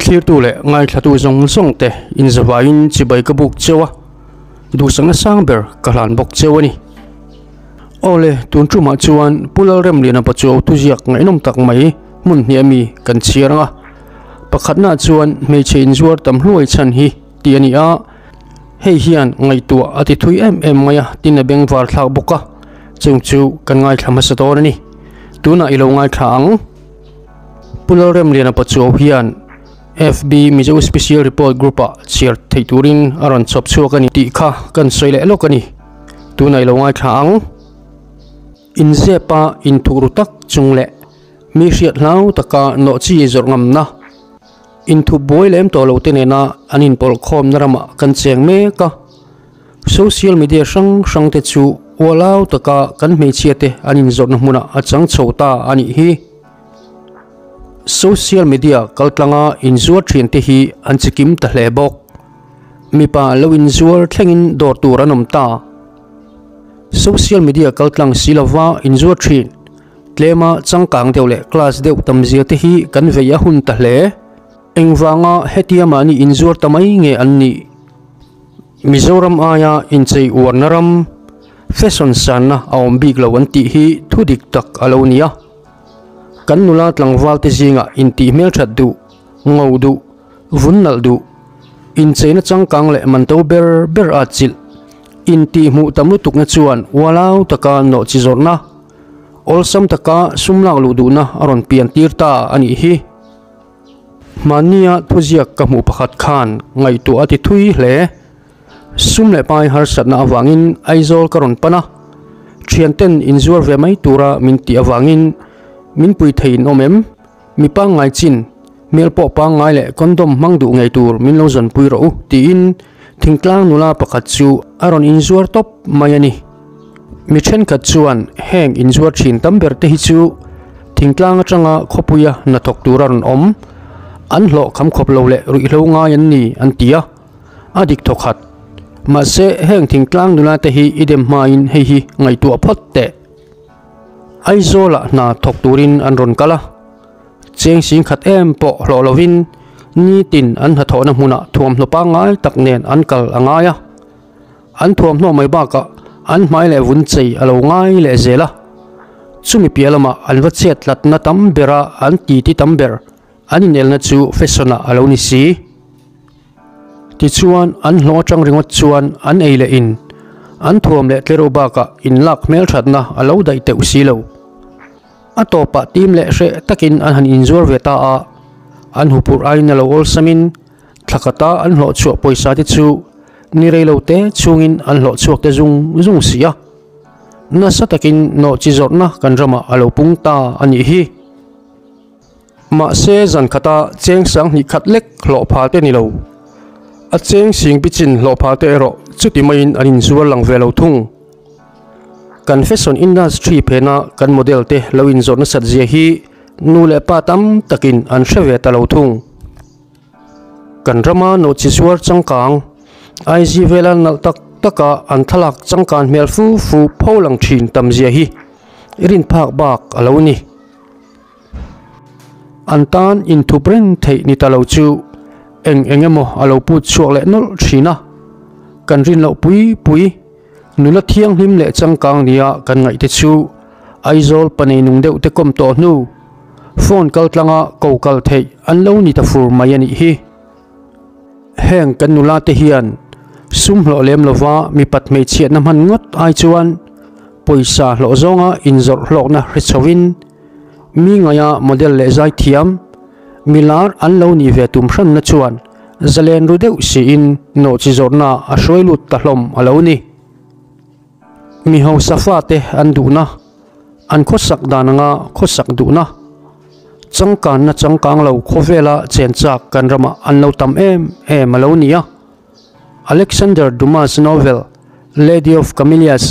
Thlirtu leh ngaithlatu zawng zawng te inzavaiin chibai ka buk cheu a, duhsakna sang ber ka hlan bawk cheu a ni. Awle, tun tumah chuan Pu Lalremliana Pachuau thuziak ngaihnawm tak mai hmun hnih ami kan chhiar ang a. Pakhatnaah chuan hmeichhe inzuar tam hluai chhan hi tih a ni a, hei hian ngaihtuah a ti thui em em mai a, tin a bengvar thlak bawk a, chung chu kan ngaithla hmasa dawn a ni. Tunah i lo ngaithla ang. Pu Lalremliana Pachuau hian FB Mizo Special Report Group-ah chhiar theih turin a rawn chhawp chhuak a ni tih kha kan sawi leh lawk a ni. Tunah i lo ngaithla ang. Inzepa inthuh ru tak chung leh mi hriat hlau taka nawh chi zawrh ngamna, inthup buai lem tawh lo te nena an inpawlh khawmna ramah kan cheng mek a. Social media hrang hrang te chu ualau taka kan hmeichhia te an inzawrhna hmunah a chang chho ta a nih hi. Social media kaltlanga inzuar thin te hi an chikim ta hle bawk. Mipa lo inzuar thlengin dawr tur an awm ta. Social media kaltlang si lova inzuar thin tlema changkang deuh leh class deuh tamzia te hi kan vei a hun ta hle. Engvanga hetia mahni inzuar ta mai nge an nih? Mizoram aia inchei uarna ram, fashion sanna a awm bik lo an tih hi thu dik tak a lo ni a. Kan nula tlangval te zingah intih hmelthat duh, ngo duh, vun nalh duh, incheina changkang leh manto ber ber a chilh, intih hmuh tam lutukna chuan ualau taka nawh chi zawrhna, awlsam taka sum lak luh duhna a rawn pian tir ta a nih hi. Hmannia thuziak ka hmuh pakhat khan ngaihtuah a ti thui hle. Sum leh pai harsatna avangin Aizawl ka rawn pan a, thianten inzuar ve mai tura min tih avangin min pui thei in awm em? Mi pangngai chin, hmel pawh pangngai leh condom hmang duh ngei tur min lo zawnpui rawh u tiin thingtlang nula pakhat chu a rawn inzuar tawp mai a ni. Mi thenkhat chuan heng inzuar thin tam ber te hi chu thingtlang atanga khawpuia hnathawk tura rawn awm, an hlawh kham khawp lo leh ruihhlo ngai an ni an ti a, a dik thaw khat. Mahse heng thingtlang nula te hi i dem hmain hei hi ngaihtuah phawt teh. Aizawlah hna thawk turin an rawn kal a, cheng sing khat em pawh hlawh lovin nitin an hnathawhna hmunah thuamhnaw pangngai tak nen an kal a ngai a. An thuamhnaw mai bakah an hmai leh vun chei a lo ngai leh zel a, chumi piah lamah an va chet tlatna tam bera an titi tam ber an inelna chu fashion ah a lo ni si. Tichuan an hlawh atang ringawt chuan an ei leh in an thuam leh tlereuh bakah inlak hmelthatna a lo daih teuh si lo. A tawpah tim leh hreh takin an han inzuar ve ta a, an huphurh aiin a lo awlsamin Thlakata an hlawh chhuah pawisa te chu ni rei lo te chhungin an hlawh chhuak te zung zung si a. Nasa takin nawh chi zawrhna kan ramah a lo pung ta a nih hi. Mahse zan khata cheng sanghnih khat lek hlawh phal te ni lo. A cheng sing pichin hlawh phal te erawh chuti maiin an inzuar lang ve lo thung. Kan fashion industry phena kan model te lo inzawrh nasat zia hi nu leh pa tam takin an hre ve ta lo thung. Kan rama nawhchi zuar changkang IG vela nalh tak taka an thlalak changkan hmel fu fu pho lang thin tam zia hi i rin phak bak a lo ni. An tan inthup reng theih ni ta lo chu eng eng emaw a lo put chhuak leh nawlh thin a, kan rin loh pui pui nula thianghlim leh changkang nia kan ngaih te chu Aizawl panei nung deuh te kawm tawh hnu Phone kal tlanga ko kal theih an lo ni ta fur mai a nih hi. Heng kan nula te hian sum hlawh lem lova mipat hmeichhiatna hman ngawt ai chuan pawisa hlawh zawnga inzawrh hlawkna hre chhoin mi ngaia model leh zaithiam milar an lo nih ve tum hranna chuan zalen ru deuh siin nawhchi zawrhna a hruai lut ta hlawm a lo ni. Mi hausa fate an duhna. An khawsak dan anga khawsak duhna changkanna changkang lo khawvela chen chak kan ramah an lo tam em em a lo ni a. Alexander Dumas novel Lady of Camellias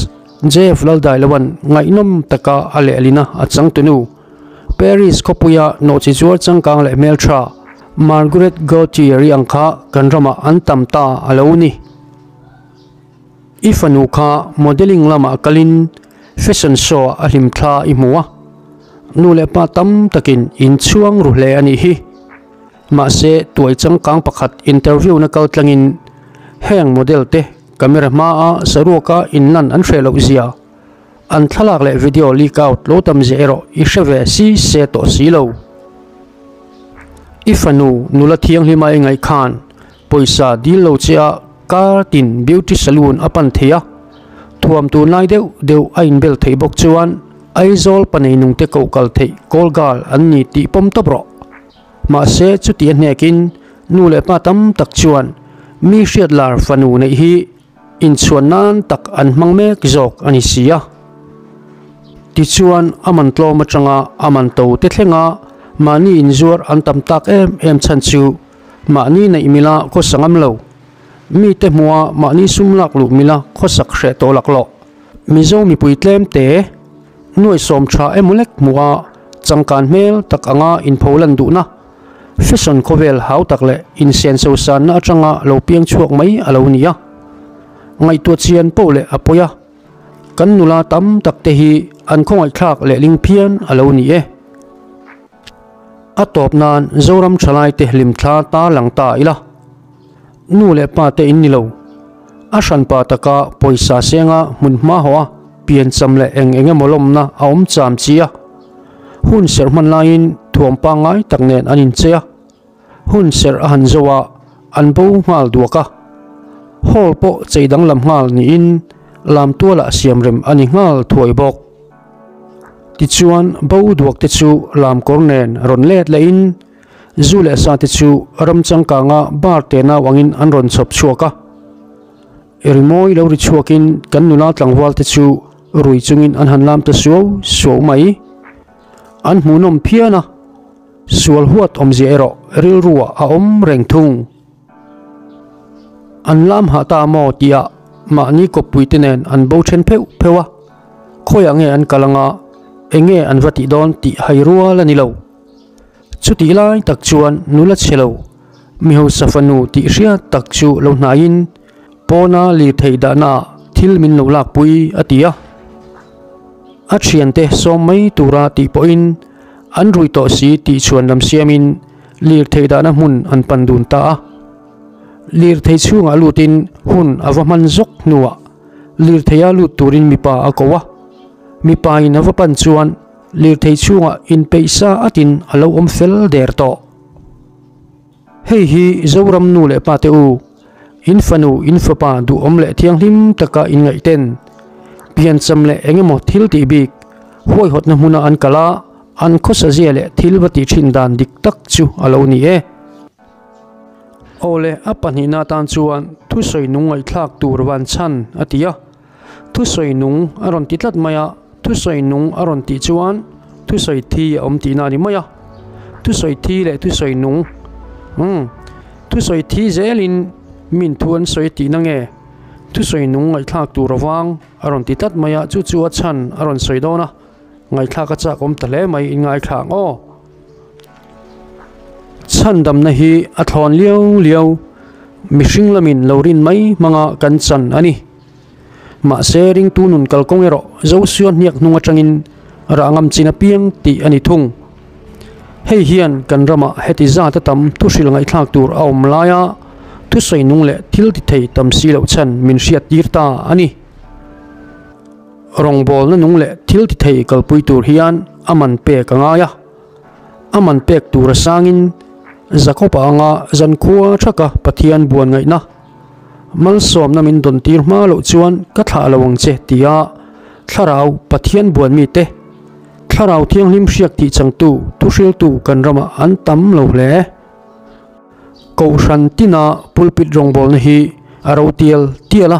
JF Laldailoan ngaihnawm taka a lehlina a changtunu Paris khawpuia nawhchi zuar changkang leh hmeltha Marguerite Gautier-i ang kha kan ramah an tam ta a lo ni. I fanu kha modelling lamah kalin fashion show ah a hlim thla i hmu a, nu leh pa tam takin in chhuang ru hle a nih hi. Mahse, tuai changkang pakhat interview na kal tlangin heng model te camera hmaa saruaka inlan an hreh loh zia, an thlalak leh video leak out lo tam zia erawh i hre ve si se tawh si lo. I fanu nula thianghlima i ngaih khan pawisa dil lo che a kar tin beauty saloon a pan thei a, thuam tur lai deuh deuh a inbel theih bawk chuan Aizawl paneinung te koh kal theih call girl an ni tih pawm tawp rawh. Mahse chuti a hnekin nu leh pa tam tak chuan mi hriat lar fanu neih hi inchhuan nan tak an hmang mek zawk a ni si a. Tichuan a man tlawm atanga a man to te thlenga mahni inzuar an tam tak em em chhan chu mahni neih mila khawsa ngam lo, mite hmua mahni sum lak luh mila khawsak hreh tawh laklawh. Mizo mipui tlem te nuai sawm tha emaw lek hmuh a changkan hmel tak anga inpho lan duhna fashion khawvel hau tak leh insen sosanna atanga lo piang chhuak mai a lo ni a. Ngaihtuah chian poh leh a pawi a, kan nula tam tak te hi an khawngaihthlak leh ling phian a lo ni e. A tawp nan Zoram thalai te hlimthla ta lang ta ila. Nu leh pa te in ni lo. A hranpa taka pawisa senga hmun hma haw a piancham leh eng eng emaw lawmna a awm cham chi a. Hun serh hman laiin thuam pangngai tak nen an inchei a. Hun serh a han zo a, an bo nghal duak a. Hall pawh chei danglam nghal niin lam tualah siamrem a ni nghal thuai bawk. Tichuan bo duak te chu lam kawr nen rawn let lehin Zu leh sa te chu ram changkanga bar te nau angin an rawn chhawp chhuak a. Rimawi lo ri chhuakin kan nula tlangval te chu rui chungin an han lam ta suau suau mai. An hmuhnawm phian a, sual huat awmzia erawh rilruah a awm reng thung. An lam hah ta maw tihah mahni kawppui te nen an bo then pheuh pheuh a, khawiah nge an kal anga enge an va tih dawn tih hai rual a ni lo. Chutih lai tak chuan nula chhe lo, mi hausa fanu tih hriat tak chu lo hnaiin pawna lirthei dahnaah thil min lo lakpui a ti a. A thiante sawm mai tura tih pawhin an rui tawh si tih chhuan lam siamin lirthei dahna hmun an pan dun ta a. Lirthei chhungah lutin hun a va hman zawk hnuah lirtheia lut turin mipa a ko a. Mipain a va pan chuan Lirthei chhungah inpeih sa atin a lo awm fel der tawh. Hei hi Zoram nu leh pa te u, in fanu, in fapa duhawm leh thianghlim taka inngaih ten, piancham leh eng emaw thil tih bik, huaihawtna hmuna an kal a, an khawsa zia leh thil va tih thin dan dik tak chu a lo ni e. Awle, a pahnihna atan chuan thusawi nung ngaihthlak tur van chhan a ti a. Thusawi nung a rawn ti tlat mai a, thusawi nung a rawn tih chuan thusawi thi a awm tihna a ni mai a, thusawi thi leh thusawi nung umm thusawi thi zelin min thu an sawi tihna nge thusawi nung ngaihthlak tur avang a rawn ti tlat mai a, chu chu a chhan a rawn sawi dawn a, ngaihthlak a chak awm ta hle mai in ngaithla ang aw. Chhandamna hi a thlawn liau liau mihring lamin lo rin mai hmanga kan chan a ni. Mahse ringtu nun kalkawng erawh Joshua hniak hnung atangin rah ngam chin apiang tih a ni thung. Hei hian kan ramah heti zat a tam thuhril ngaihthlak tur a awm laia thusawi nung leh thil ti thei tam si loh chhan min hriat tir ta a ni. Rawngbawlna nung leh thil ti thei kalpui tur hian a man pek a ngai a. A man pek tur a sangin Jakob-a anga zankhua thaka Pathian buan ngaihna Malsawmna min dawn tir hma loh chuan ka thlah lo ang che tia Thlarau Pathian buan mite Thlarau Thianghlim hriak tih changtu thuhriltu kan ramah an tam lo hle. Kohhran tina pulpit rawngbawlna hi a ro tial tial a,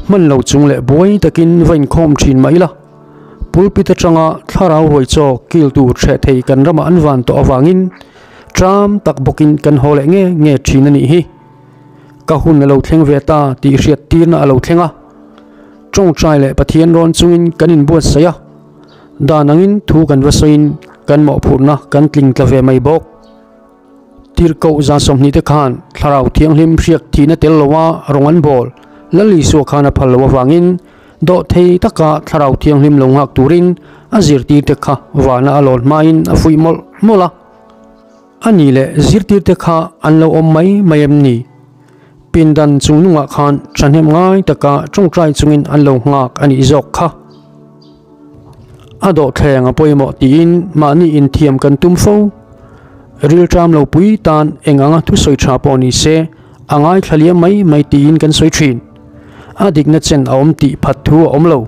hman lo chung leh buai takin va inkhawm thin mah ila, pulpit atanga Thlarau ruai chaw kil tur hreh thei kan ramah an van tawh avangin ṭam tak bawkin kan haw leh nge nge thin a nih hi. Ka hun a lo thleng ve ta tih hriat tirna a lo thleng a. Tawngtai leh Pathian rawn chungin kan inbuatsaih a, dan angin thu kan va sawiin kan mawhphurhna kan tling tla ve mai bawk. Tirhkoh 20 te khan Thlarau Thianghlim hriak thihna tel loa rawng an bawl Lal Isua khan a phal lo avangin dawhthei taka Thlarau Thianghlim lo nghak turin a zirtirte kha vana a lawn hmain a fuih mawlh mawlh a. A nih leh zirtirte kha an lo awm mai mai em ni? Pindan chungnungah khan thahnem ngai taka tawngtai chungin an lo nghak a nih zawk kha. A dawhthleng a pawimawh tiin mahni inthiam kan tum fo. Rilṭam lo pui tan eng anga thusawi ṭha pawh ni se a ngaithla liam mai mai tiin kan sawi ṭhin. A dikna chen a awm tih phat thu a awm lo.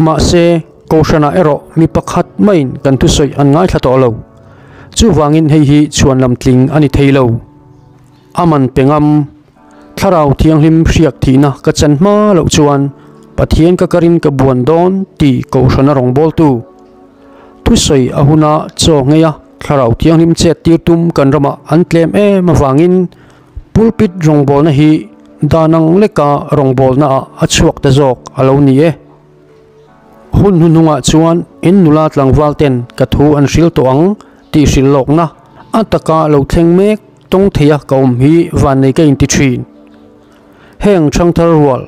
Mahse, Kohhranah erawh mi pakhat maiin kan thusawi an ngaithla tawh lo. Chuvangin hei hi chhuan lam tling a ni thei lo. A man pe ngam. Thlarau Thianghlim hriak thihna ka chan hma loh chuan Pathian ka karin ka buan dawn ti Kohhrana rawngbawltu thusawi a huna chaw ngei a Thlarau Thianghlim chet tir tum kan ramah an tlem em avangin pulpit rawngbawlna hi dan ang leka rawngbawlna ah a chhuak ta zawk a lo ni e. Hun hnuhnungah chuan in nula tlangval ten ka thu an hril tawh ang tih hrilh lawkna a taka lo thleng mek tawng theia ka awm hi vannei ka inti thin. Heng thangthar rual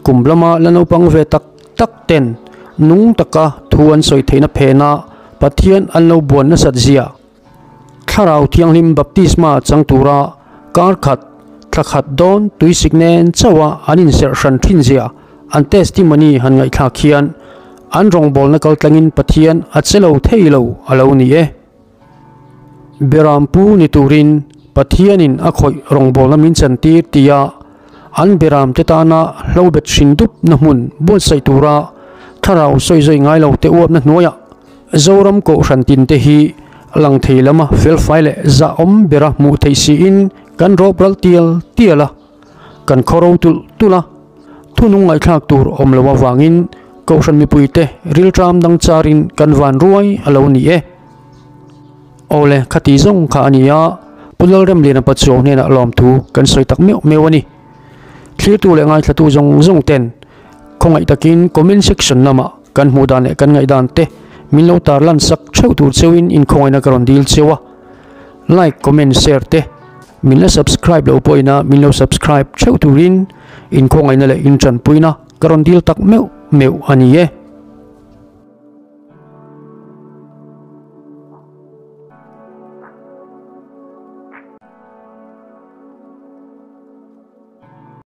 kum lama la naupang ve tak tak ten nung taka thu an sawi theihna phena Pathian an lo buan nasat zia Thlarau Thianghlim baptisma chang tura kar khat, thla khat dawn tuisik nen chauha an inserh hran thin zia an testimony han ngaihthlak hian an rawngbawlna kaltlangin Pathian a che lo thei lo a lo ni e. Berampu ni turin Pathianin a khawih rawngbawlna min chantir tia an beramte tana hlobet hrin dup na hmun buatsaih tura thlarau sawizawi ngai lo te uapna hnuaiah Zoram Kohhran tinte hi lang thei lama felfai leh zahawm bera hmuh theih siin kan rawpral tial tial a, kan khawro tulh tulh a, thunung ngaihthlak tur awm lo avangin Kohhran mipuite rilṭam dang charin kan van ruai a lo ni e. Awle, khati zawng kha a ni a, Pu Lalremliana Pachuau hnenah lawmthu kan sawi tak meuh meuh a ni. Thlirtu leh ngaithlatu zawng zawng ten khawngaih takin comment section lamah kan hmuh dan leh kan ngaihdan te min lo tar lan sak theuh tur cheuhin inkhawngaihna ka rawn dil cheu a. Like, comment, share te min la subscribe loh pawhin min lo subscribe theuh turin inkhawngaihna leh intanpuina ka rawn dil tak meuh meuh a ni e.